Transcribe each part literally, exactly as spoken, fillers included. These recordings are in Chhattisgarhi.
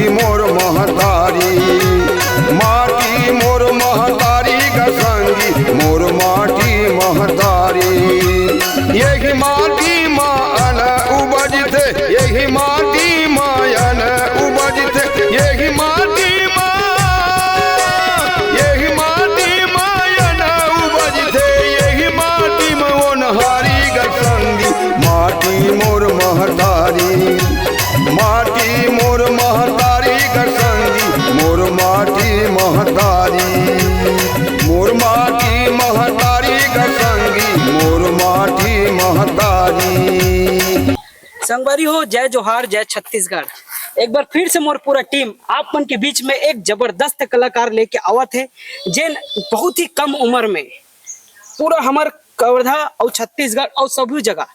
मोर महतारी, माटी मोर महतारी ग संगी, मोर माटी महतारी। यही माटी मा अन उपजथे, यही माटी मा अन उपजथे, यही माटी मा, यही माटी मा अन उपजथे, यही माटी मा ओनहारी ग संगी, माटी मोर महतारी। माटी मोर महतारी ग संगी, मोर माटी महतारी, मोर माटी महतारी ग संगी, मोर माटी महतारी। संगवारी हो, जय जोहार, जय छत्तीसगढ़। एक बार फिर से मोर पूरा टीम आप मन के बीच में एक जबरदस्त कलाकार लेके आवत हे, जेन बहुत ही कम उम्र में पूरा हमर कवर्धा अउ छत्तीसगढ़ अउ सभी जगह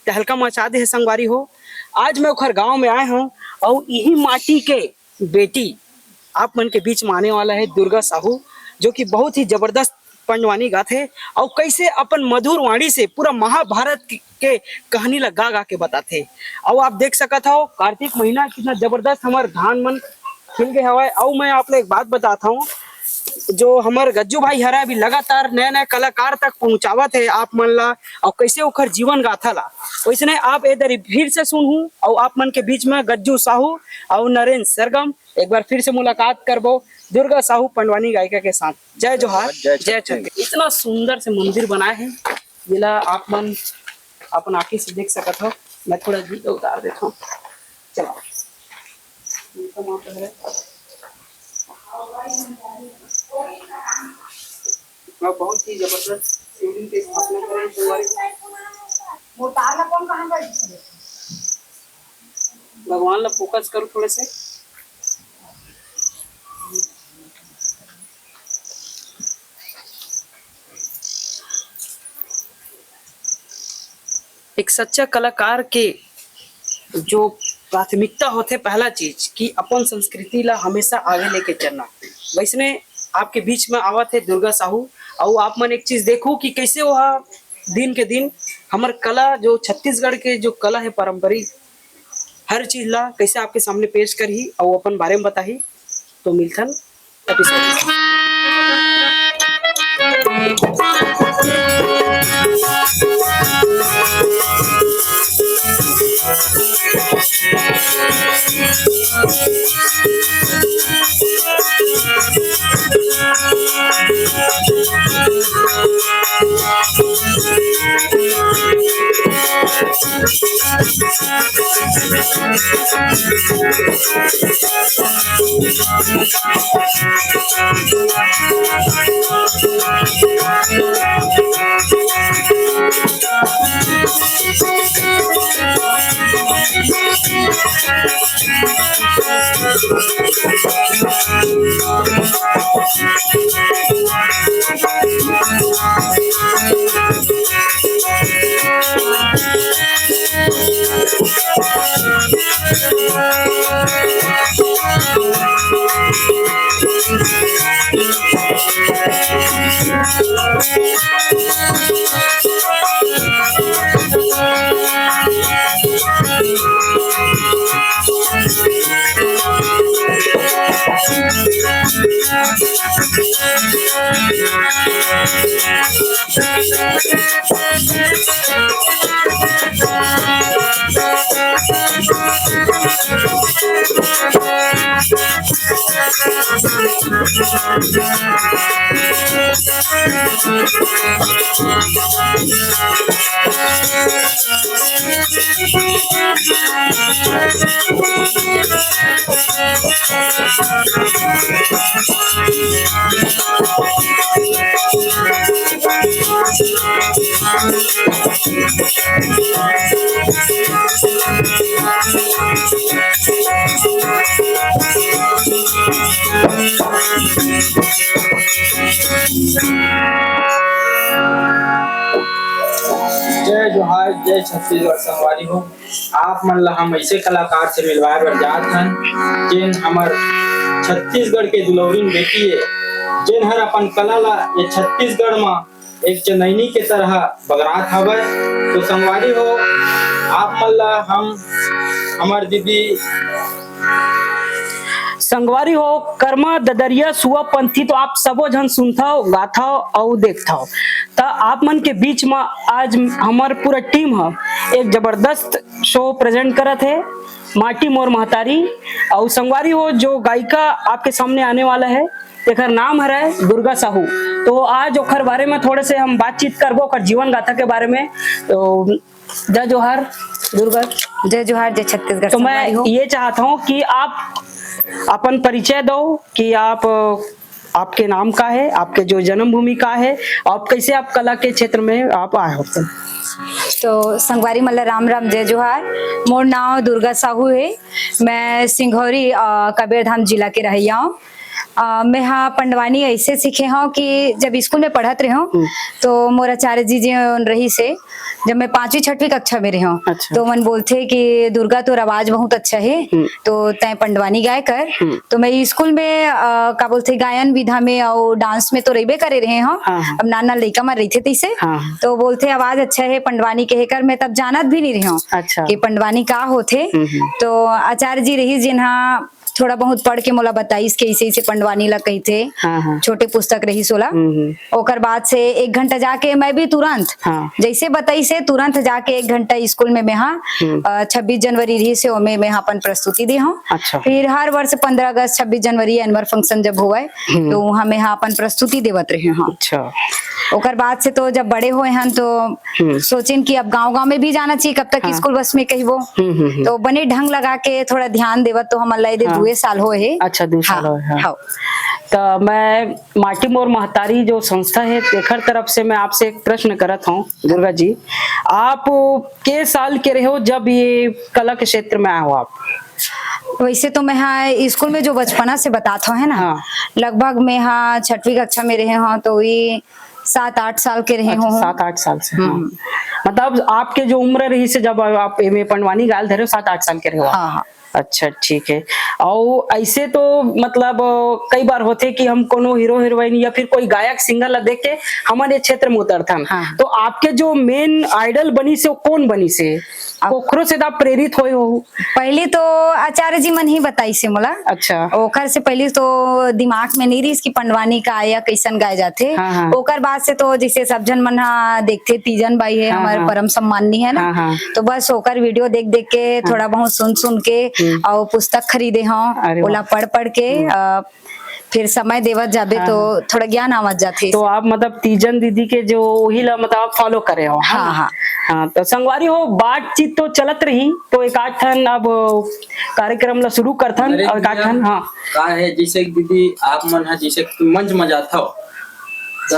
तहलका मचा दे हे संगवारी हो। आज मैं ओखर गांव में आए हूं अउ इही माटी के बेटी आप मन के बीच में आने वाला है दुर्गा साहू, जो कि बहुत ही जबरदस्त पंडवानी गाथे अउ कैसे अपन मधुर वाणी से पूरा महाभारत के, के कहानी ला गा गा के बताथे। अउ आप देख सकत हव कार्तिक महीना कितना जबरदस्त हमर धान मन खिल गए हवय। अउ मैं आप ला एक बात बताता हूँ, जो हमर गज्जू भाई हरा अभी लगातार नया नया कलाकार तक पहुँचावत हे आप मन ला, अउ कैसे ओखर जीवन गाथा ला, वैसने आप ए दरी फिर से सुनहू। अउ आप मन के बीच में गज्जू साहू अउ नरेंद्र सरगम एक बार फिर से मुलाकात करबो दुर्गा साहू पंडवानी गायिका के साथ। जय जोहार, जय जय छत्तीसगढ़। छत्तीसगढ़। इतना सुंदर से मंदिर बनाए हे, जेला आप मन अपन आँखी से देख सकत हो। मैं थोड़ा घी उतार देता हूँ। चलो। और बहुत ही जबरदस्त शिवलिंग की स्थापना करे हैं संगवारी। भगवान ला फोकस करो थोड़े से। एक सच्चा कलाकार के जो प्राथमिकता होथे, पहला चीज कि अपन संस्कृति ला हमेशा आगे लेके चलना। वैसने आपके बीच में आवत हे दुर्गा साहू, अउ आप मन एक चीज देखो कि कैसे वह दिन के दिन हमर कला, जो छत्तीसगढ़ के जो कला है पारंपरिक, हर चीज ला कैसे आपके सामने पेश करही अउ अपन बारे में बताही। तो मिलथन episode में। जय जोहार, जय छत्तीसगढ़ संगवारी हो। आप मन ला हम ऐसे कलाकार से मिलवाए बर जात हन, जेन हमर छत्तीसगढ़ के दुलौरिन बेटी ए, जेन हर अपन कला ला ये छत्तीसगढ़ म एक चंदैनी के तरह बगरात हवय। तो संगवारी हो, आप मन ला हम हमर दीदी संगवारी हो, करमा ददरिया सुआ पंथी तो आप सबो झन सुनथव, गाथव अउ देखथव। त आप मन के बीच म आज हमर पूरा टीम ह एक जबरदस्त शो प्रेजेंट करत हे, माटी मोर महतारी। अउ संगवारी हो, जो गायिका आपके सामने आने वाला है, तेकर नाम हरय दुर्गा साहू। तो आज ओखर बारे में थोड़े से हम बातचीत करबो, ओखर जीवन गाथा के बारे में। तो जय जोहार दुर्गा। जय जोहार, जय छत्तीसगढ़। तो मैं संगवारी हो। ये चाहता हूँ कि आप अपन परिचय दो कि आप, आपके नाम का है, आपके जो जन्मभूमि का है, आप कैसे आप कला के क्षेत्र में आप आए हो। तो संगवारी मन ल राम राम, जय जोहार। मोर नाम दुर्गा साहू है। मैं सिंघौरी, अ, कबीरधाम जिला के रहइया हूँ। अ, मैं हा पंडवानी ऐसे सीखे हूँ कि जब स्कूल में पढ़त रहे हूँ, हम्म। तो मोर आचार्य जी जो रही से, जब मैं पांचवी छठवीं कक्षा में रहे हूँ, अच्छा। तो मन बोलथे कि दुर्गा, तोर आवाज बहुत अच्छा है, हम्म। तो तैं पंडवानी गाय कर। हम्म। तो मैं स्कूल में, अ, का बोलथे, गायन विधा में और डांस में तो रहिबे करे रहे हूँ। हाँ, हाँ। अब नाना लइका मन रहिथे तैसे, हाँ, हाँ। तो बोलथे, आवाज अच्छा है पंडवानी कहे कर। मैं तब जानत भी नहीं रहे हूँ अच्छा। कि पंडवानी का होथे। हम्म, हम्म। तो आचार्य जी रही जिन्हा थोड़ा बहुत पढ़ के मोला बताइस के ऐसे ऐसे पंडवानी ला कहिथे। हाँ, हाँ। छोटे पुस्तक रहिस ओला। हम्म, हम्म। ओकर बाद से एक घंटा जाके मैं भी तुरंत, हाँ। जैसे बताइस हे, तुरंत जाके एक घंटा स्कूल में मैं हा, हम्म। अ, छब्बीस जनवरी रहिस हे, ओमे मैं हा अपन प्रस्तुति दे हूँ। अच्छा। फिर हर वर्ष पन्द्रह अगस्त, छब्बीस जनवरी एनुअल फंक्शन जब होवय, हम्म। तो वहाँ मैं हा अपन प्रस्तुति देवत रहे हूँ। अच्छा। ओकर बाद से तो जब बड़े होए हन तो हम्म। सोचिन कि अब गांव-गांव में भी जाना चाहिए, कब तक हाँ। स्कूल बस में कहिबो। हम्म, हम्म, हम्म। तो बने ढंग लगा के थोड़ा ध्यान देवत तो हमन ला एदे हाँ। दुए साल होए हे। अच्छा, दू साल हाँ, होए हे। हाँ। त मैं माटी मोर महतारी जो संस्था है, तेखर तरफ से मैं आपसे एक प्रश्न करत हूँ, दुर्गा जी, आप के साल के रहे हो जब ये कला के क्षेत्र में आए हो आप? वैसे तो मैं हाँ, स्कूल में जो बचपना से बतात हो, है ना, हाँ। लगभग मैं हाँ छठवीं कक्षा में रहे हूँ, तो वही सात आठ साल के रहे अच्छा, हूँ। सात आठ साल से, हाँ। हम्म। मतलब आपके जो उम्र रही से जब आप एमे पंडवानी गाल धरे हो, सात आठ साल के रहे हो आप? हाँ, हाँ। अच्छा, ठीक है। और ऐसे तो मतलब कई बार होथे कि हम कोनो हीरो हीरोइन या फिर कोई गायक सिंगर ला देख के हमन ये क्षेत्र में उतरथन। हाँ। तो आपके जो मेन आइडल बनी से वो कौन बनी से? आप ओखरो से तो आप प्रेरित होए हो? पहली तो आचार्य जी मन ही बताइस हे मोला। अच्छा। ओकर से पहली तो दिमाग में नहीं रहिस कि पंडवानी का या कैसन गाए जाथे। हाँ, हाँ। ओकर बाद से तो जैसे सब झन मन हा देखथे, तीजन बाई है हाँ, हमर हाँ। परम सम्माननीय है ना। हाँ, हाँ। तो बस ओकर वीडियो देख देख के, हाँ। थोड़ा बहुत सुन सुन के, हम्म। और पुस्तक खरीदे हूँ, अरे ओला वाह। पढ़ पढ़ के, हम्म। अ, फिर समय देवत जाबे हाँ, तो हाँ। थोड़ा ज्ञान आवत जाथे। तो आप मतलब तीजन दीदी के जो वही ला मतलब आप फॉलो करे हो, है हाँ, ना? हाँ। हाँ, तो संगवारी हो, बातचीत तो चलत रही, तो एक आध ठन अब कार्यक्रम ला शुरू करथन अरे और एक आध भैया, ठन, हाँ। का है, जैसे कि दीदी आप मन हा जैसे कि मंच में जात हो, त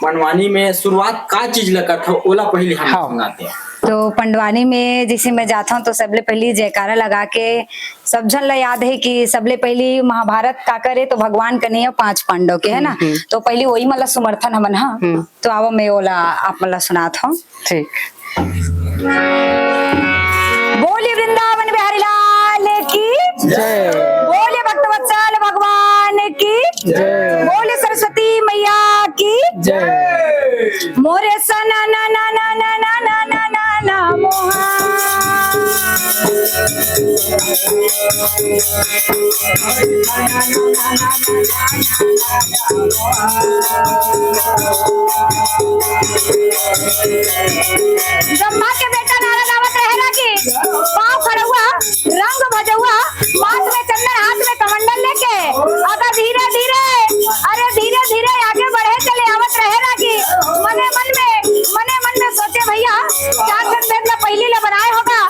पंडवानी में शुरुआत का चीज ला करत हो, ओला पहले हम हाँ। सुनाते हैं। तो पंडवानी में जैसे मैं जाता हूँ तो सबले पहली जयकारा लगा के सब झन ला याद है कि सबले पहली महाभारत काकर हे तो भगवान कन्हैया पांच पांडव के, है ना? हम्म, हम्म। तो पहली वही मन ला सुमरथन हमन, हाँ। हम्म। तो आवो मैं ओला आप मन ला सुनात हूँ। ठीक। बोलिए वृंदावन बिहारी लाल की जय। बोलिए भक्तवत्सल भगवान की जय। बोलिए सरस्वती मैया की जय। मोरे सना ना ना ना ना ना ना ना ना ना मोहा। ब्रह्मा के बेटा नारद आवत रहे ना कि पाँव खड़उआ, रंग भजउआ, माथ में चंदन, हाथ में कमंडल लेके, अगर धीरे धीरे, अरे धीरे धीरे आगे बढ़े चले आवत रहे ना कि मने मन में, मने मन में सोचे भैया, चार ठन वेद ला पहली ला बनाए होगा,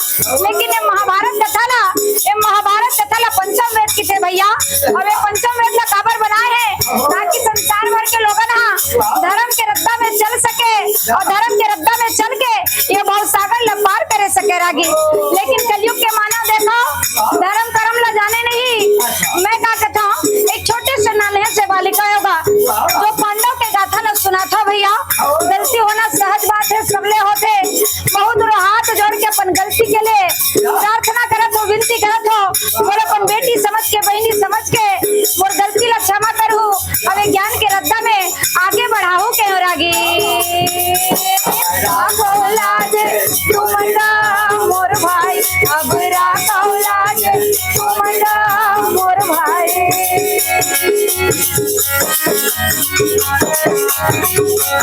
लेकिन ये महाभारत कथा ला, ये महाभारत कथा ला पंचम वेद किथे भैया। अब ये पंचम वेद ला काबर बनाए हे, ताकि संसार भर के लोगन हा धर्म के रद्दा में चल सके और धर्म के रद्दा में चल के ये भवसागर ला पार करे सके रागी। लेकिन कलयुग के मानव देखो, धर्म कर्म ला जाने नहीं। मैं का कहता हूँ, एक छोटे से नान्हे से बालिका होगा, जो पांडव के गाथा ला सुनाथा भैया। गलती होना सहज बात है, सबले होथे। बहुत रो हाथ जोड़ के अपन गलती के लिए प्रार्थना करत हो, विनती करत हो, मोर अपन बेटी समझ के, बहिनी समझ के मोर गलती ला क्षमा करहू। अब ये ज्ञान के रद्दा में आगे बढ़ाहू के हो रागी। राखो लाज तुम ना मोर भाई, अब राखो लाज तुम ना अब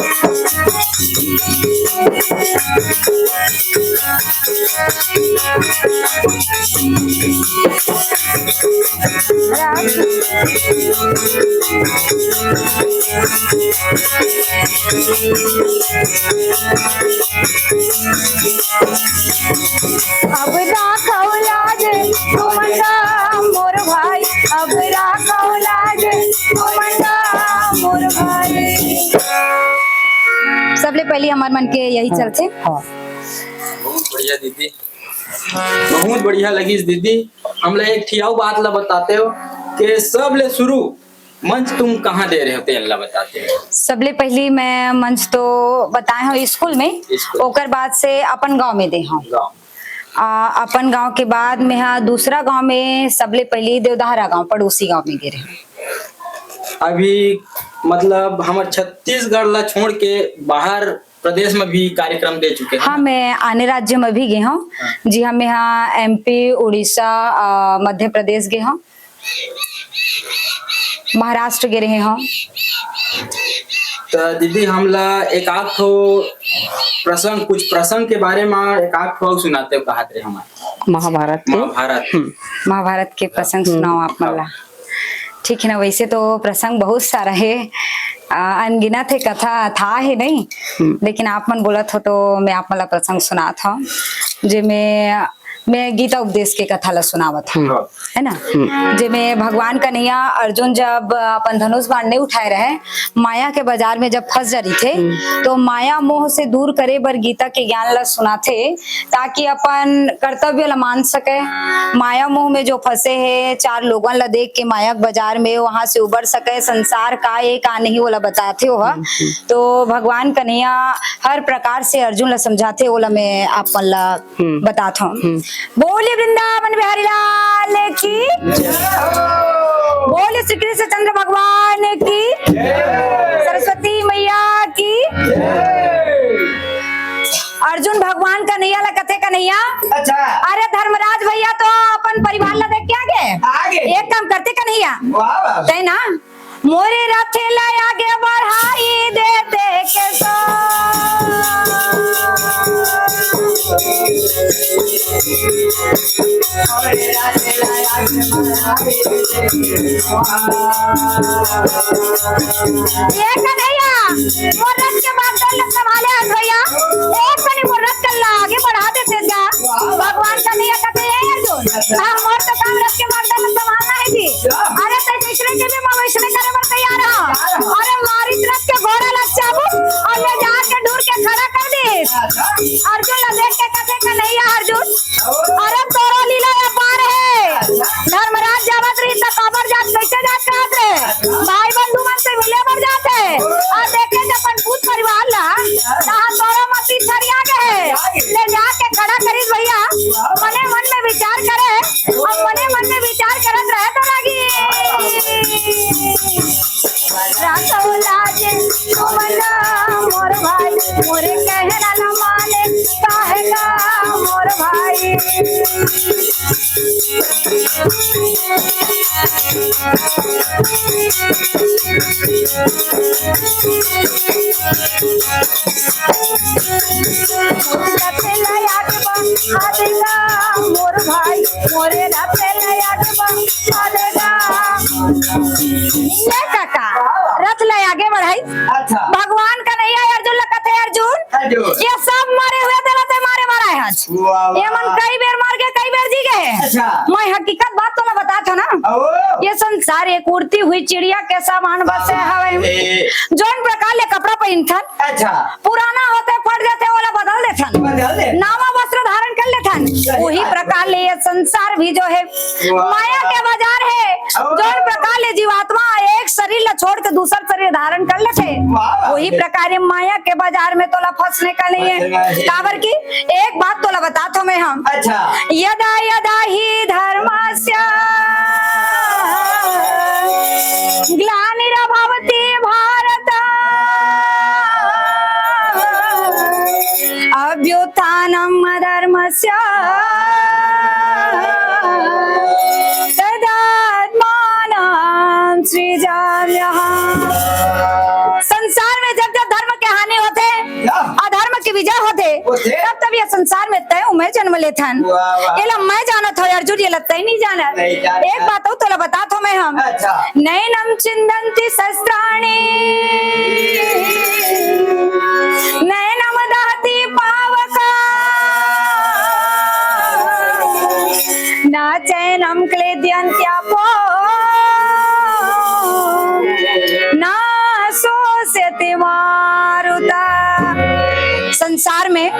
राखौ लाज तुमन गा मोर भाई, अब राखौ लाज तुमन गा मोर भाई। सबले पहली हमर मन के यही चलथे। हाँ। बहुत बढ़िया दीदी, बहुत बढ़िया लगिस दीदी। हमला एक ठियाऊ बात ला बताते हो कि सबले शुरू मंच तुम कहाँ दे रहे हो, तेन ला बताते हो। सबले पहली मैं मंच तो बताए हूँ स्कूल में, स्कूल। ओकर बाद से अपन गांव में दे हूँ। गांव। आ, अपन गांव के बाद में, हाँ, दूसरा गांव में सबले पहली देवदाहरा गांव, पड़ोसी गांव में गे रहे। अभी मतलब हमर छत्तीसगढ़ ला छोड़ के बाहर प्रदेश में भी कार्यक्रम दे चुके हैं। हाँ, मैं आने राज्य में भी गे हूँ। हाँ। जी हाँ, मैं यहाँ एमपी, उड़ीसा, आ, मध्य प्रदेश गे हूँ। महाराष्ट्र गे रहे हूँ। तो दीदी, हमला एक आध ठो प्रसंग, कुछ प्रसंग के बारे में एक आध ठो अउ सुनाते हो, कहत रहे हमारे। महाभारत के। महाभारत। हम्म। महाभारत के प्रसंग हम्म। सुनाओ आप मन ला। ठीक है ना, वैसे तो प्रसंग बहुत सारा है, आ, अनगिनत है, कथा था है नहीं, हम्म। लेकिन आप मन बोलत हो तो मैं आप मन ला प्रसंग सुनात हूँ, जेमे मैं गीता उपदेश के कथा ला सुनावत हूँ, हाँ। है ना? हम्म। जेमे भगवान कन्हैया अर्जुन जब अपन धनुष बाण नहीं उठाए रहे, माया के बाजार में जब फंस जा रही थे, हम्म। तो माया मोह से दूर करे बर गीता के ज्ञान ला सुनाथे, ताकि अपन कर्तव्य ला मान सके। माया मोह में जो फंसे है, चार लोगन ला देख के माया के बाजार में, वहां से उबर सके। संसार का ए का नहीं, ओला बताथे ओह। हम्म, हम्म। तो भगवान कन्हैया हर प्रकार से अर्जुन ला समझाथे, ओला मैं आप मन ला हम्म। बतात हूँ। हम्म। बोलिए वृंदावन बिहारी लाल की, बोलिए श्री कृष्ण चंद्र भगवान की, सरस्वती मैया की। अर्जुन भगवान कन्हैया ला कथे, कन्हैया, अच्छा। अरे धर्मराज भैया तो अपन परिवार ला देख के आगे। आगे। एक काम करते कन्हैया, वाह, वाह। तय ना, मोरे रथ ला आगे बढ़ाई देते के सो। ये कन्हैया, मोर रथ के बागडोर ला संभाले हस भैया। एक कनी मोर रथ के ला आगे बढ़ा देते जा। भगवान कन्हैया कथे, "ए अर्जुन, हम मोर तो काम रथ के बागडोर ला संभालना है जी।" अरे, तै जैसने के भी मैं वैसने करे बर तैयार हूँ। अरे, मारिस रथ के घोड़ा ला चाबुक अउ ले जाके ढूंढ के खड़ा कर दिस। अर्जुन ला देख के कथे, "कन्हैया अर्जुन, अरे, तोरो लीला अपार है। धर्मराज जावत रहिस त काबर जात, कैसे जात कहत रहे? भाई बंधु मन से मिले बर जात हे। अउ देखे जब अपन पूत परिवार ला, तहाँ तोरो मती फरिया गे हे। ले जाके खड़ा करिस भैया, मने मन में विचार करे, अउ मने मन में विचार करत रहे तो लागी।" राखव लाज तुमन मोर भाई, मोरे कहना न माने, काहे का मोर भाई। रथ लया के बंधा देगा मोर भाई, मोरे रथ लया के बंधा देगा। ये काका, रथ ले आगे बढ़ाई। अच्छा। भगवान कन्हैया अर्जुन ला कथे, "अर्जुन, अर्जुन। ये सब मरे हुए तेला ते मारे बर आए हस। वाह, वाह। ये मन कई बेर मर गे, कई बेर जी गे हे।" अच्छा। मैं हकीकत बात तोला बतात हूँ ना। ओ। ये संसार एक उड़ती हुई चिड़िया के समान बसे हवे। ए। जोन प्रकार ले कपड़ा पहिनथन, अच्छा। पुराना होथे, फट जाथे, ओला बदल देथन। बदल दे। नवा वस्त्र धारण कर लेथन। सही बात। वही प्रकार ले ये संसार भी जो है, वाह। माया के बाजार है। और जोन प्रकार ले जीवात्मा एक शरीर ला छोड़ के दूसर शरीर धारण कर लेथे, वाह। वही प्रकार ये माया के बाजार में तोला फंसने का नहीं है। फंसने का नहीं। काबर की एक बात तोला बतात हूँ मैं, हम। अच्छा। यदा यदा ही धर्मस्य ग्लानिर्भवति भारत, अभ्युत्थानम धर्मस्य, तदात्मानं सृजाम्यहम्। संसार में जब जब धर्म तब तब ये संसार में तय मैं जन्म लेथन। वाह, वाह। ये ला मैं जानत हूँ अर्जुन, ये ला तय नहीं जानत। नहीं जानत। एक बात अउ तोला बतात हूँ मैं हम। अच्छा। नैनम चिंदंती शस्त्राणी, नैनम दहती पावका, ना चैनम क्लेद्यंत्यापो, ना शोष्यति मारुता। संसार में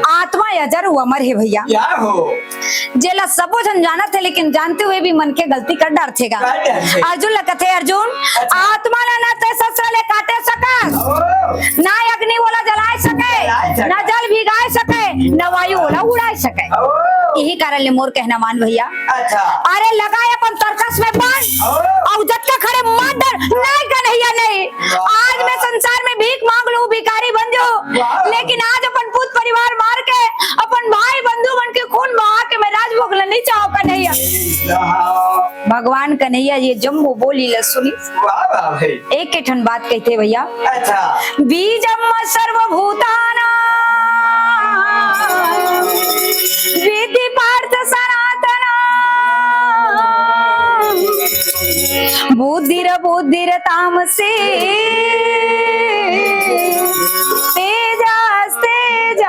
आत्मा अजर अउ अमर हे भैया। क्या हो? जेला सबो झन जानत हे, लेकिन जानते हुए भी मन के गलती कर डारथे गा। कर डारथे। अर्जुन ला कथे, अर्जुन, अच्छा। आत्मा ला ना ते शस्त्र ले काटे सकस, ओ। ना अग्नि ओला जलाए सके, जलाए सके। ना जल भिगाए सके, ना वायु ओला उड़ाए सके। ओ। यही कारण ले मोर कहना मान भैया। अच्छा। अरे लगाए अपन तरकस में बाण, ओ। अउ जतका खड़े मार डर, नहीं कन्हैया नहीं। वाह। आज मैं संसार में भीख मांग लूं, भिखारी बन जाऊं, वाह। लेकिन आज अपन पूत परिवार मार के, अपन भाई बंधु मन के खून बहा के मैं राजभोग ल नहीं चाहूं कन्हैया। वाह। भगवान कन्हैया ये जम्मो बोली ल सुनी। वाह, वाह भाई। एक के ठन बात कहिथे भैया। अच्छा। बीजम सर्वभूताना विद्धि पार्थ सनातना, बुद्धिर बुद्धिर तामसी तेजस तेजस।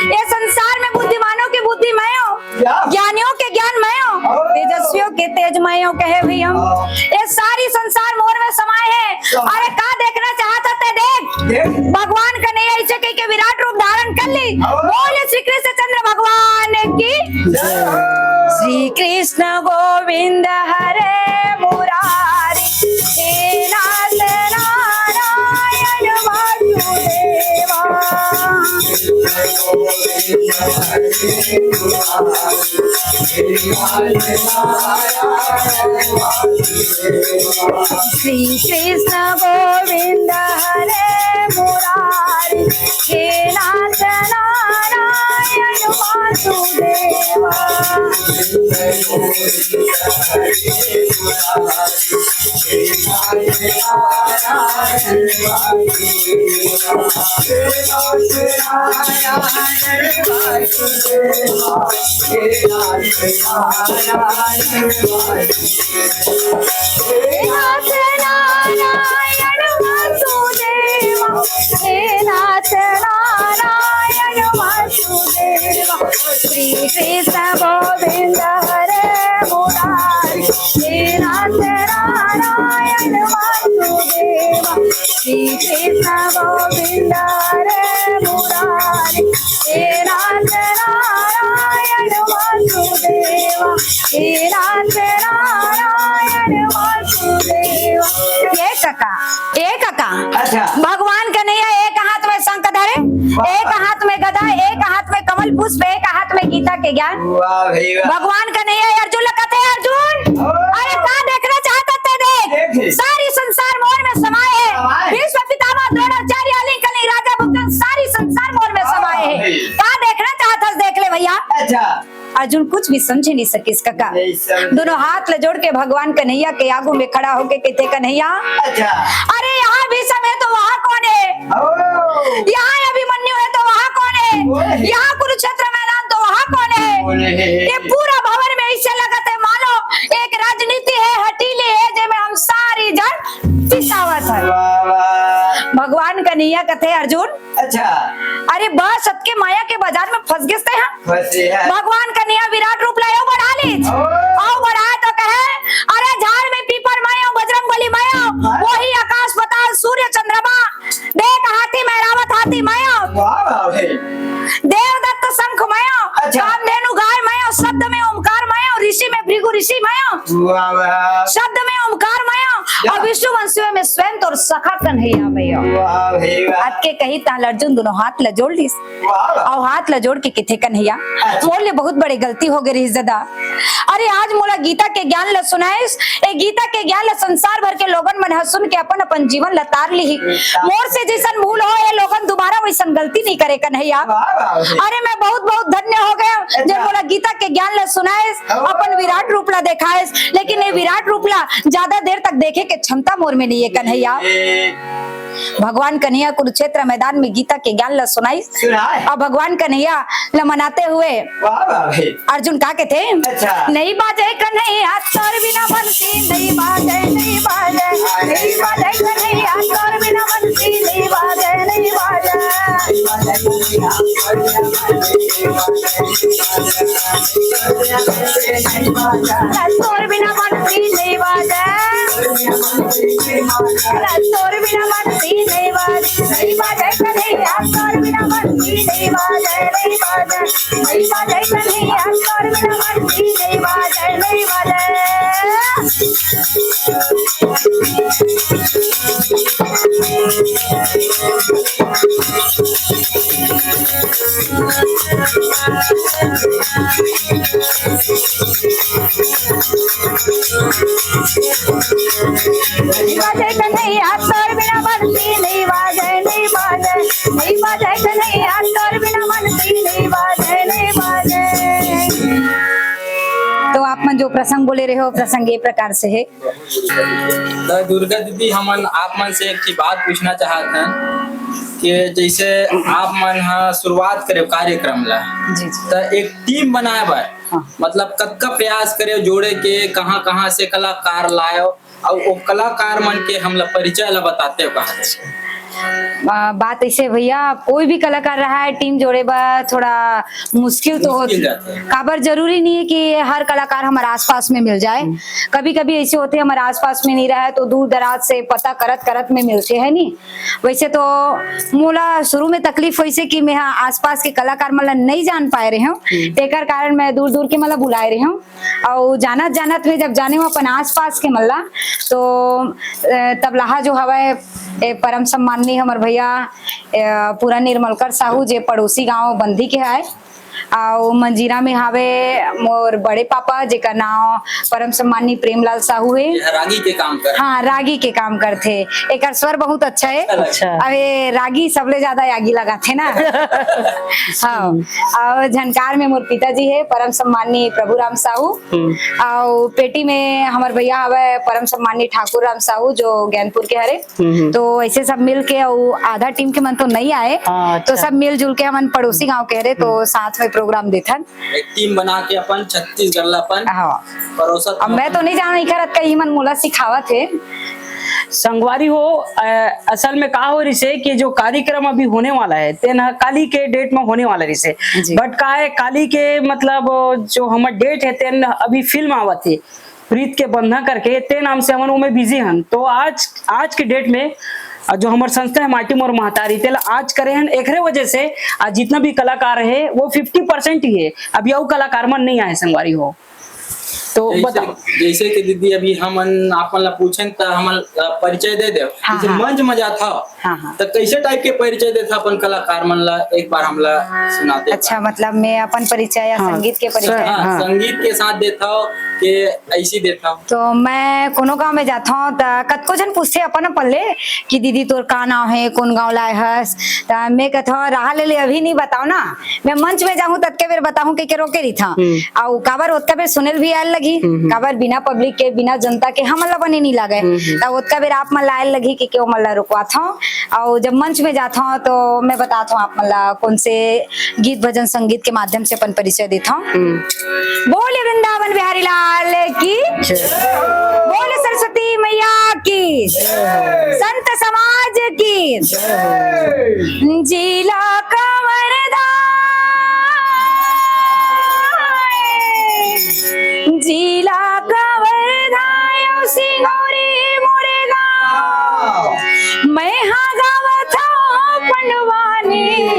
ये संसार में बुद्धिमानों की बुद्धि मैं हूँ, क्या? ज्ञानियों के ज्ञान मैं हूँ, ओ। तेजस्वियों के तेज मैं हूँ, कहे भैया। ओ। ये सारी संसार मोर में समाए है। क्या? अरे का देखना चाहत हे ते देख। देख। भगवान कन्हैया ऐसे कह के विराट रूप धारण कर ली। ओ। बोले श्री कृष्ण चंद्र भगवान की। जय हो। श्री कृष्ण गोविंद हरे मुरारी, हे नाथ नारायण वासुदेवा। श्री कृष्ण गोविंद हरे मुरारी, हे नाथ नारायण वासुदेवा। नाथ नारायण वासुदेवा, हे नाथ नारायण वासुदेवा। श्री कृष्ण गोविंद हरे मुरारी, हे नाथ नारायण वासुदेवा। श्री कृष्ण गोविंद हरे मुरारी, हे नाथ नारायण वासुदेवा, हे नाथ नारायण वासुदेवा। ये कका, ये कका, अच्छा। भगवान कन्हैया एक हाथ में शंख धरे, वाह। एक हाथ में गदा, एक हाथ में कमल पुष्प, एक हाथ में गीता के ज्ञान। वाह भाई वाह। भगवान कन्हैया अर्जुन ला कथे, अर्जुन, ओ। अरे का देखना चाहत हे ते देख। देख। सारी संसार मोर में समाए है। समाए। भीष्म पितामह द्रोणाचार्य अली कली राजा भूषण सारी संसार मोर में समाए है। भाई। का देखना चाहत हस देख ले भैया। अच्छा। अर्जुन कुछ भी समझ नहीं सकिस कका। नहीं समझ। दोनों हाथ ल जोड़ के भगवान कन्हैया के आगू में खड़ा होके कथे, कन्हैया, अच्छा। अरे यहाँ भीष्म है तो वहाँ कौन है? ओ। यहाँ अभिमन्यु है तो वहाँ कौन है? कौन है? यहाँ कुरुक्षेत्र मैदान तो वहाँ कौन है? कौन है? ये पूरा भवन में ऐसे लगत है मानो एक राजनीति है, हटीली है, जेमे हम सारी जन पिसावत है। वाह, वाह। भगवान कन्हैया कथे, अर्जुन, अच्छा। अरे बस, सबके माया के बाजार में फंस गिस ते हा। फंसे हैं। भगवान कन्हैया विराट रूप ला अउ बढ़ा लीस। ओ। अउ बढ़ाए तो कहे, अरे झाड़ में पीपर मैं हूँ, बजरंग बली मैं हूँ, हाँ। वही आकाश पाताल सूर्य चंद्रमा, देख हाथी में रावत हाथी मैं हूँ। वाह, वाह भाई। देवदत्त शंख मैं हूँ, अच्छा। कामधेनु गाय मैं हूँ, शब्द में ओमकार मैं हूँ, ऋषि में भृगु ऋषि मैं हूँ। वाह, वाह। शब्द में ओमकार मैं हूँ, क्या? और विष्णु वंशियों में स्वयं तो सखा कन्हैया मैं हूँ। वाह भाई वाह। अतके कही ताल अर्जुन दोनों हाथ ल जोड़ लीस। वाह। अउ हाथ ल जोड़ के कथे, कन्हैया, अच्छा। मोर ले बहुत बड़े गलती हो गे रिहिस ददा। अरे आज मोला गीता के ज्ञान ल सुनाइस, ए गीता के ज्ञान ल संसार भर के लोगन मन ह सुन के अपन अपन जीवन ल तार लिही। अच्छा। मोर से जइसन भूल हो, ए लोगन दोबारा वइसन गलती नहीं करे कन्हैया। वाह, वाह, वाह। अरे मैं बहुत बहुत धन्य हो गया, अच्छा। जब मोला गीता के ज्ञान ल सुनाइस, हाँ। अपन विराट रूप ला देखाइस, लेकिन ये विराट रूप ला ज्यादा देर तक देखे के क्षमता मोर में नहीं है कन्हैया। ए, भगवान कन्हैया कुरुक्षेत्र मैदान में गीता के ज्ञान ला सुनाई। सुनाए। और भगवान कन्हैया ला मनाते हुए वाह, वाह भाई। अर्जुन का कहते हैं? अच्छा। नहीं बाजे कन्हैया तोर बिना बंसी, नहीं बाजे, नहीं बाजे, नहीं बाजे कन्हैया तोर बिना बंसी, नहीं बाजे, नहीं बाजे। तोर बिना बंसी नहीं बाजे, तोर बिना बंसी नहीं बाजे, नहीं बाजे कन्हैया, तोर बिना बंसी नहीं बाजे, नहीं बाजे, नहीं बाजे कन्हैया, तोर बिना बंसी नहीं बाजे, नहीं बाजे। नहीं बाजे कन्हैया तोर बिना बंसी, नहीं बाजे, नहीं बाजे, नहीं बाजे कन्हैया तोर बिना बंसी, नहीं बाजे, नहीं बाजे। तो आप मन जो प्रसंग बोले रहे हो, प्रसंग ये प्रकार से है। तो दुर्गा दीदी, हमन आप मन से एक ठे बात पूछना चाहत हन कि जैसे आप मन ह शुरुआत करे कार्यक्रम ला, जी, जी। तो एक टीम बनाए बर, हाँ। मतलब कतका प्रयास करे जोड़े के, कहाँ-कहाँ से कलाकार लायो, अउ ओ कलाकार मन के हमला परिचय ला बताते हो कहाँ से? आ, बात ऐसे भैया, कोई भी कलाकार रहा है, टीम जोड़े बर थोड़ा मुश्किल तो मुश्किल होती। जाता है। काबर जरूरी नहीं है कि हर कलाकार हमारे आसपास में मिल जाए। हम्म। कभी-कभी ऐसे होते हमारे आसपास में नहीं रहा है तो दूर दराज से पता करत करत में मिलते हैं नहीं। वैसे तो मोला शुरू में तकलीफ होइसे कि मैं हाँ आसपास के कलाकार मन ला नहीं जान पाए रहे हूँ, हम्म। तेकर कारण मैं दूर दूर के मन ला बुलाए रहे हूँ। अउ जानत जानत में जब जाने हूँ अपन आसपास के मन ला, तो अ, तबलाहा जो हवय, ए, परम सम्माननीय हमर भैया, ए, पूरा निर्मलकर साहू, जे पड़ोसी गांव बंदी के आय, अउ मंजीरा में हावे मोर बड़े पापा, जेकर नाम परम सम्माननीय प्रेमलाल साहू हे। ये रागी के काम कर। हाँ, रागी के काम करथे। एकर स्वर बहुत अच्छा हे। अच्छा। अबे रागी सबले ज्यादा आगी लगाथे ना। हाँ। अउ झनकार में मोर पिताजी हे, परम सम्माननीय प्रभुराम साहू। हम्म। अउ पेटी में हमर भैया हवे परम सम्माननीय ठाकुर राम साहू, जो ज्ञानपुर के हरे। हम्म। तो ऐसे सब मिल के, अउ आधा टीम के मन तो नहीं आए, हाँ, तो अच्छा। सब मिलजुल के हमन पड़ोसी गांव के हरे, तो हम्म। साथ में प्रोग्राम देथन। एक टीम बना के अपन छत्तीसगढ़ ला अपन हाँ। परोसत अब मैं तो नहीं जाना, इखर अतका ही मन मोला सिखावत हे। संगवारी हो, अ, असल में का हो रिसे कि जो कार्यक्रम अभी होने वाला है, तेन ह काली के डेट में होने वाला रिसे। जी। But का है, काली के मतलब जो हमर डेट है, तेन अभी फिल्म आवत है, प्रीत के बंधन करके, ते नाम से हमन ओमे बिजी हन। तो आज, आज के डेट में, अ, जो हमर संस्था है माटी मोर महतारी, तेला आज करे हन, एकरे वजह से आज जितना भी कलाकार है, वो फिफ्टी परसेंट ही है, अभी अउ कलाकार मन नहीं आए संगवारी हो। तो जैसे, बताओ। जैसे कि दीदी, अभी हमन आपन ला पूछन, त हमन ला परिचय दे देव। हाँ, जैसे हाँ। मंच में जात हव, हाँ, हाँ। त कैसे टाइप के परिचय देत हव अपन कलाकार मन ला, एक बार हमला सुनाते अच्छा, बार। मतलब मैं अपन परिचय या हाँ, संगीत के परिचय? हाँ, हाँ। संगीत के साथ देत हव के ऐसी देत हव? तो मैं कोनो गांव में जात हव, त कतको झन पूछथे अपन अपन ले कि दीदी तोर का नाम है, कौन गांव लाए हस? त मैं कहत हव, रहा ले, ले अभी नहीं बताओ ना, मैं मंच में जाहूं ततके बेर बताहूं के, के रोके रहिथंव। हम्म। अउ काबर ओतका बेर सुनेल भी आयल लगही, हम्म, हम्म। काबर बिना पब्लिक के, बिना जनता के हमन ला बने नी लागय। हम्म, हम्म। त ओतका बेर आप मन ला आयल लगही के, के ओमन ला रुकवाथंव। अउ जब मंच में जाथंव तो मैं बताथंव आप मन ला कौन से गीत भजन संगीत के माध्यम से अपन परिचय देथंव। हम्म। बोले वृंदावन बिहारी लाल की, जय। बोले सरस्वती मैया की, जय। संत समाज की, जय। जिला कवर्धा, जिला कवर्धा, सिंगौरी मुरगांव, मैं हा गावत हव पंडवानी।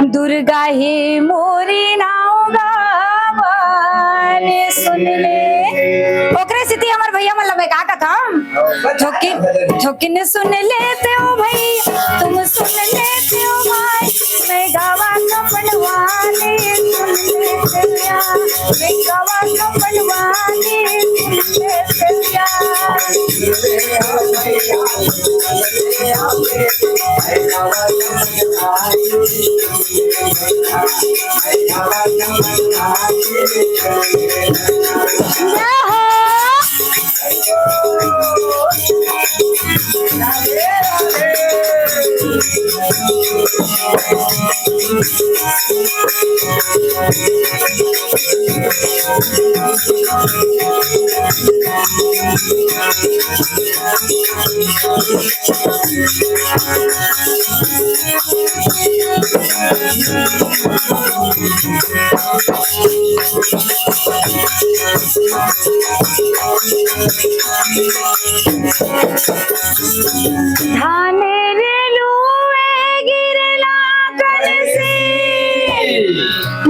दुर्गा हे मोरी नाव गावन सुन ले। ओकरे सेती हमर भैया मन ला मैं का कथंव, थोकिन, थोकिन सुन लेते हो भाई, तुम सुन लेते हो भाई, मैं गावा कपड़वाले सुन लेते या, मैं गावा कपड़वाले सुन लेते या। जय हो। धान रे लुए गिरला कन से,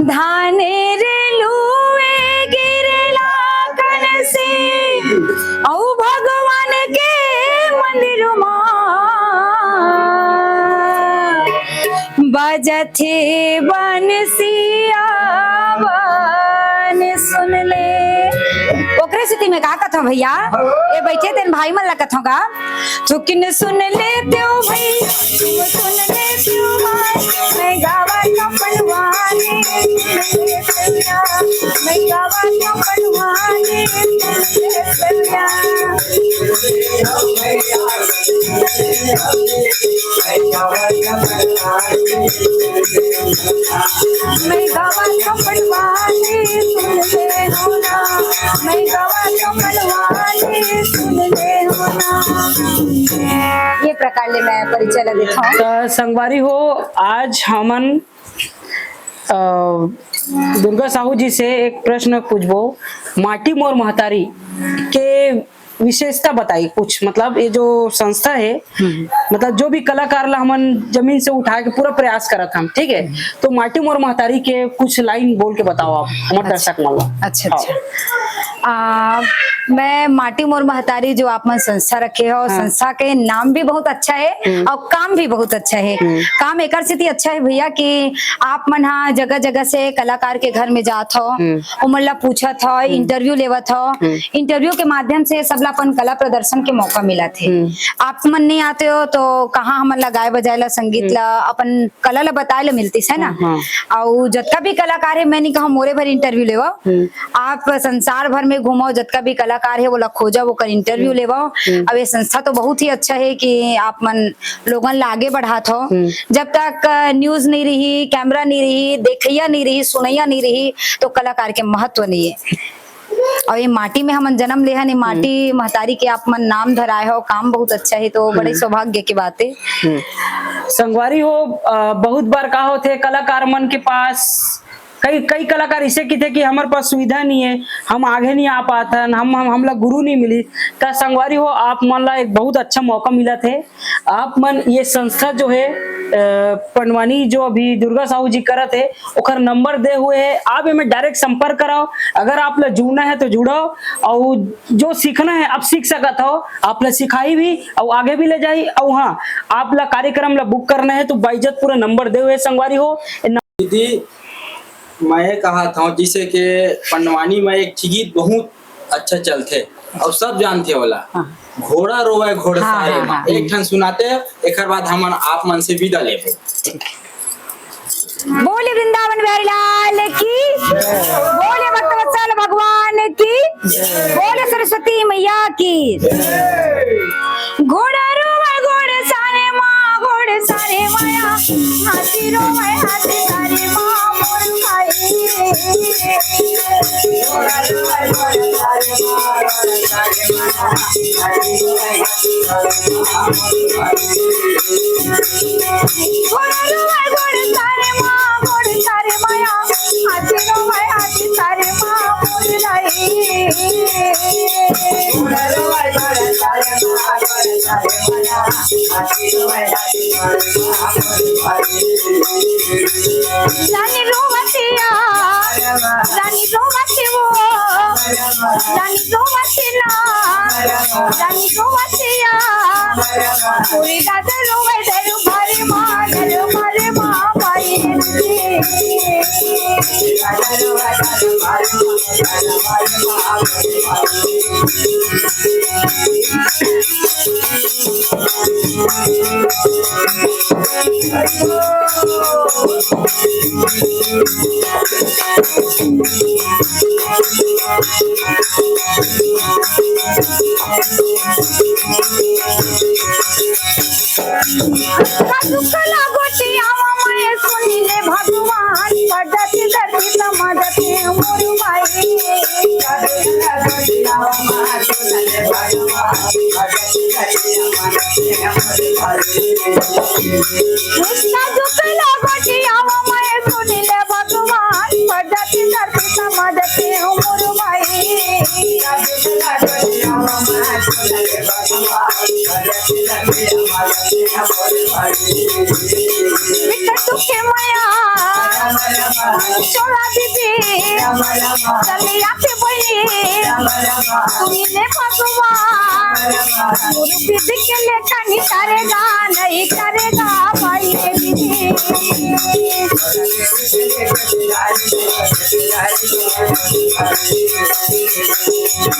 धान रे लुए गिरला कन से, अउ भगवान के मंदिर मा बजथे बंसिया बन सुन ले। ओकरे सेती मैं का कथौं भैया, ए बइठे तेन भाई मन ला कथौं गा, चुकिन सुन ले तेव भाई, सुन ले तेव भाई, मैं गावा कपलवाने, मैं गावा कपलवाने, मैं गावा कपलवाने, सुन ले हो ना, मैं गावा कपलवाने, सुन ले हो ना। ये प्रकार ले मैं परिचय ला देथौं। त संगवारी हो, आज हमन, अ, दुर्गा साहू जी से एक प्रश्न पूछबो, माटी मोर महतारी के विशेषता बताई कुछ, मतलब ये जो संस्था हे, हम्म। मतलब जो भी कलाकार ला हमन जमीन से उठाए के पूरा प्रयास करत हन, ठीक है? हम्म। तो माटी मोर महतारी के कुछ लाइन बोल के बताओ आप हमर अच्छा। दर्शक मन ला। अच्छा, हाँ। अच्छा। आ, मैं माटी मोर महतारी जो आप मन संस्था रखे हो, हाँ। संस्था के नाम भी बहुत अच्छा है हम्म। और काम भी बहुत अच्छा है। हम्म। काम एकर सेती अच्छा है भैया कि आप मन हा जगह जगह से कलाकार के घर में जात हो, हम्म। ओमन ला पूछत हो, हम्म। interview लेवत हो, हम्म। interview के माध्यम से सबला अपन कला प्रदर्शन के मौका मिलत हे। हम्म। आप मन नहीं आते हो तो कहाँ हमन ला गाए बजाए ला, संगीत हम्म। ला, अपन कला ला बताए ला मिलतिस, है ना? हाँ, हाँ। अउ जतका भी कलाकार हे, मैं नहीं कहूँ मोरे भर interview लेवव, हम्म। आप संसार भर में घूमव, जतका भी कलाकार हे, ओला खोजव, ओकर interview हम्म। लेवव। हम्म। अब ये संस्था तो बहुत ही अच्छा हे कि आप मन लोगन ला आगे बढ़ात हो। हम्म। जब तक, अ, news नहीं रही, camera नहीं रही, देखइया नहीं रही, सुनइया नहीं रही, तो कलाकार के महत्व नहीं है। और ये माटी में हमन जन्म ले हन, ये माटी हम्म। महतारी के आप मन नाम धराए हो, काम बहुत अच्छा है, तो बड़े हम्म। सौभाग्य की बात है। हम्म। संगवारी हो, अ, बहुत बार का होथे, कलाकार मन के पास कई, कई कलाकार इसे किथे कि हमर पास सुविधा नहीं है, हम आगे नहीं आ पात हन, हम, हम, हमला गुरु नहीं मिली। त संगवारी हो, आप मन ला एक बहुत अच्छा मौका मिलत हे। आप मन ये संस्था जो है, अ, पंडवानी जो अभी दुर्गा साहू जी करत हे, ओकर नंबर दे हुए है, आप एमे direct संपर्क कराओ। अगर आप ला जुड़ना है तो जुड़ो, और जो सीखना है आप सीख सकत हो, आप ला सिखाई भी और आगे भी ले जाई। और हाँ, आप ला कार्यक्रम ला book करना है तो बाइज्जत पूरा नंबर दे हुए संगवारी हो। दीदी, मैं ये कहत हौं, जैसे कि पंडवानी में एक ठे गीत बहुत अच्छा चलथे और सब जानथे वाला, हाँ। घोड़ा रोवे घोड़सारे हाँ, हाँ, मा। हाँ। एक ठन सुनाते, एकर बाद हमन आप मन से विदा लेबो। बोले वृंदावन बिहारी लाल की, बोले भक्तवत्सल भगवान की, बोले सरस्वती मैया की। घोड़ा रोवे घोड़सारे मा, घोड़सारे माया, हाथी रोवे हाथीसारे मा, मोर भाई। घोड़ा रोवे घोड़सारे मा, घोड़सारे माया, हाथी रोवे हाथीसारे मा, मोर भाई। रानी रोवतिया, रानी रोवती वो, रानी रोवती ना, रानी रोवतिया। पूरी रात रोवे दरबार मा, दरबार मा पाई। कला गोटियावा मैं सुनी ले भगवान, प्रजा के दर्द समझते मोर माई। इसका जो कला गोटियावा मैं सुनी ले भगवान, प्रजा के दर्द समझते मोर माई। बिट्टू के मया, छोड़ा दीदी, चलिया के बहिनी, सुनी ले भगवान, गुरु दीदी के लेखा नहीं करेगा, नहीं करेगा भाई रे दीदी।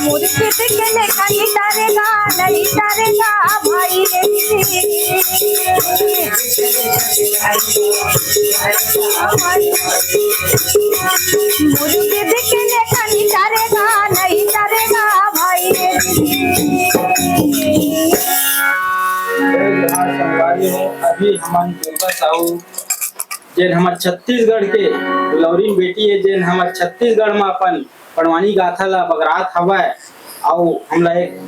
मुर्गी दिखने का नहीं डरेगा, नहीं डरेगा भाई रे। मुर्गी दिखने का नहीं डरेगा, नहीं डरेगा भाई रे। जय जोहार संगवारी हो, अभी हमन दुर्गा साहू जेन हमर छत्तीसगढ़ के दुलौरिन बेटी हे, जेन हमर छत्तीसगढ़ म अपन पड़वानी गाथा ला बगरात हवय, अउ हमला एक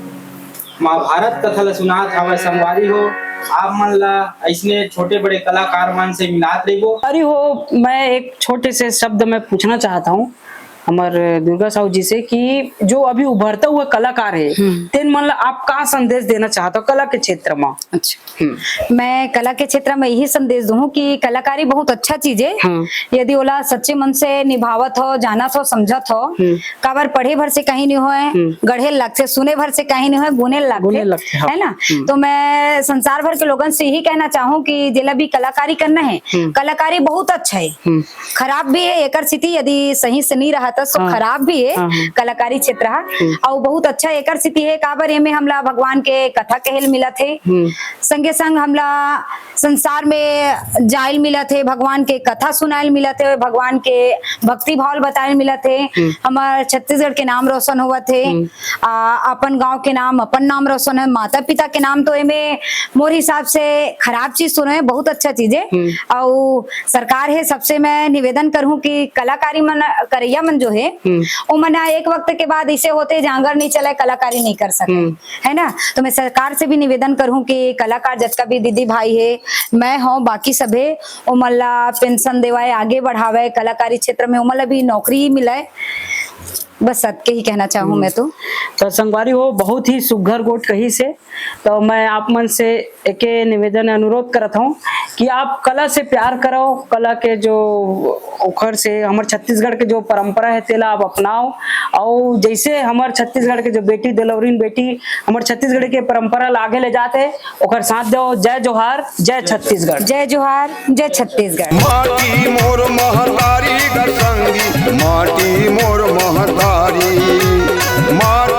महाभारत कथा ला सुनात हवय। संगवारी हो, आप मन ला अइसने छोटे बड़े कलाकार मन से मिलात रहिबो। अरे हो, मैं एक छोटे से शब्द में पूछना चाहता हूँ हमर दुर्गा साहू जी से कि जो अभी उभरता हुआ कलाकार है, हम्म। तेन मन ला आप का संदेश देना चाहता हो कला के क्षेत्र में? अच्छा। हम्म। मैं कला के क्षेत्र में यही संदेश दूँ कि कलाकारी बहुत अच्छा चीज है। हम्म। यदि ओला सच्चे मन से निभावत हो, जानत हो, समझत हो, हम्म। काबर पढ़े भर से कहीं नहीं होए, हम्म। गढ़े लगथे, सुने भर से कहीं नहीं होए, गुने लगथे, गुने लगथे, हाँ। है ना? हम्म। तो मैं संसार भर के लोगन से यही कहना चाहूँ कि जेला भी कलाकारी करना है, हम्म। कलाकारी बहुत अच्छा है। हम्म। खराब भी है एकर स्थिति, यदि सही से नहीं रहा तो हाँ। खराब भी है हाँ, हाँ। कलाकारी क्षेत्र हा। हम्म। अउ बहुत अच्छा एकर स्थिति है, काबर एमे हमला भगवान के कथा कहेल मिलत है। हम्म। संगे संग हमला संसार में जायल मिलत हे, भगवान के कथा सुनायल मिलत हे, भगवान के भक्ति भाव ल बतायल मिलत हे। हम्म। हमर छत्तीसगढ़ के नाम रोशन होवत हे। हम्म। आ, अपन गांव के नाम, अपन नाम रोशन है, माता पिता के नाम तो एमे मोर हिसाब से खराब चीज सुनो है, बहुत अच्छा चीज है। हम्म। अउ सरकार है, सबसे मैं निवेदन करूँ कि कलाकारी मन, करैया मन जो है, हम्म। ओमन ह एक वक्त के बाद इसे होते जांगर नहीं चले, कलाकारी नहीं कर सके। हम्म। है ना? तो मैं सरकार से भी निवेदन करूँ कि कलाकार जतका भी दीदी भाई हे, मैं हूँ, बाकी सब हे, ओमन ला पेंशन देवाए, आगे बढ़ावे, कलाकारी क्षेत्र में ओमन ला भी नौकरी मिले। बस अतके ही कहना चाहूँ हम्म। मैं तो। तो संगवारी हो, बहुत ही सुघर गोठ कहिस हे। तो मैं आप मन से एके निवेदन, अनुरोध करत हूँ कि आप कला से प्यार करो, कला के जो ओखर से हमर छत्तीसगढ़ के जो परंपरा है तेला आप अपनाओ, अउ जैसे हमर छत्तीसगढ़ के जो बेटी दुलौरिन बेटी हमर छत्तीसगढ़ के परंपरा ला आगे ले जात हे, ओकर साथ दो। जय जोहार, जय छत्तीसगढ़। जय जोहार, जय छत्तीसगढ़। माटी मोर महतारी ग संगी, माटी मोर महतारी, माटी